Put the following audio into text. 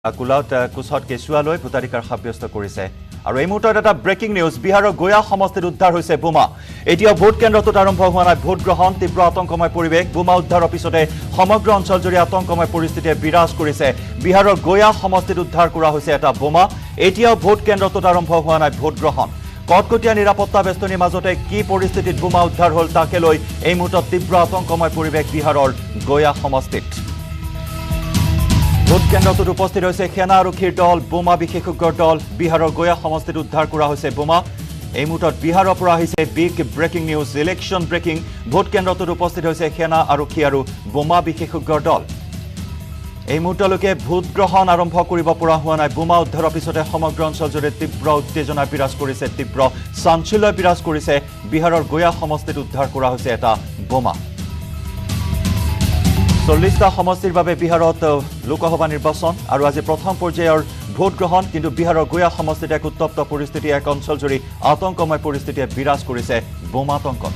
কোলাত কোচত কেঁচুৱা লৈ ভোটাধিকাৰ সাব্যস্ত কৰিছে। আৰু এই মুহূৰ্তত এটা ব্ৰেকিং নিউজ, বিহাৰৰ গয়া সমষ্টিত উদ্ধাৰ হৈছে বোমা। এতিয়া ভোট কেন্দ্ৰটোত আৰম্ভ হোৱা নাই ভোট গ্ৰহণ। তীব্ৰ আতংকময় পৰিৱেশ। বোমা উদ্ধাৰৰ পিছতে সমগ্ৰ অঞ্চলজুৰি আতংকময় পৰিস্থিতিয়ে বিৰাজ কৰিছে। বিহাৰৰ গয়া সমষ্টিত উদ্ধাৰ কৰা হৈছে এটা বোমা। এতিয়াও ভোট কেন্দ্ৰটোত আৰম্ভ হোৱা নাই ভোট গ্ৰহণ। কটকটীয়া নিৰাপত্তা বেষ্টনীৰ মাজতে কি পৰিস্থিতিত বোমা উদ্ধাৰ হ'ল, তাকে লৈ এই মুহূৰ্তত তীব্ৰ আতংকময় পৰিৱেশ বিহাৰৰ গয়া সমষ্টিত। ভোট কেন্দ্ৰটোত উপস্থিত হৈছে সেনা, আৰক্ষীৰ দল, বোমা বিশেষজ্ঞৰ দল। বিহাৰৰ গয়া সমষ্টিত উদ্ধাৰ কৰা হৈছে বোমা। এই মুহূৰ্তত বিহাৰৰ পৰা আহিছে big breaking news, election breaking. Vote কেন্দ্ৰটোত উপস্থিত হৈছে সেনা, আৰক্ষী আৰু বোমা বিশেষজ্ঞৰ দল। এই মুহূৰ্তলৈকে ভোটগ্ৰহণ আৰম্ভ কৰিব পৰা হোৱা নাই। বোমা উদ্ধাৰৰ পিছতে সমগ্ৰ অঞ্চলজুৰি তীব্ৰ উত্তেজনা বিৰাজ কৰিছে, তীব্ৰ চাঞ্চল্যই বিৰাজ কৰিছে। বিহাৰৰ গয়া সমষ্টিত উদ্ধাৰ কৰা হৈছে এটা বোমা। 40টা সমষ্টিৰ বাবে বিহাৰত লোকসভা নিৰ্বাচন আৰু আজি প্ৰথম পৰ্যায়ৰ ভোটগ্ৰহণ। কিন্তু বিহাৰৰ গয়া সমষ্টিত এক উত্তপ্ত পৰিস্থিতি, এক অঞ্চলজুৰি আতংকময় পৰিস্থিতিয়ে বিৰাজ কৰিছে বোমাতংকত।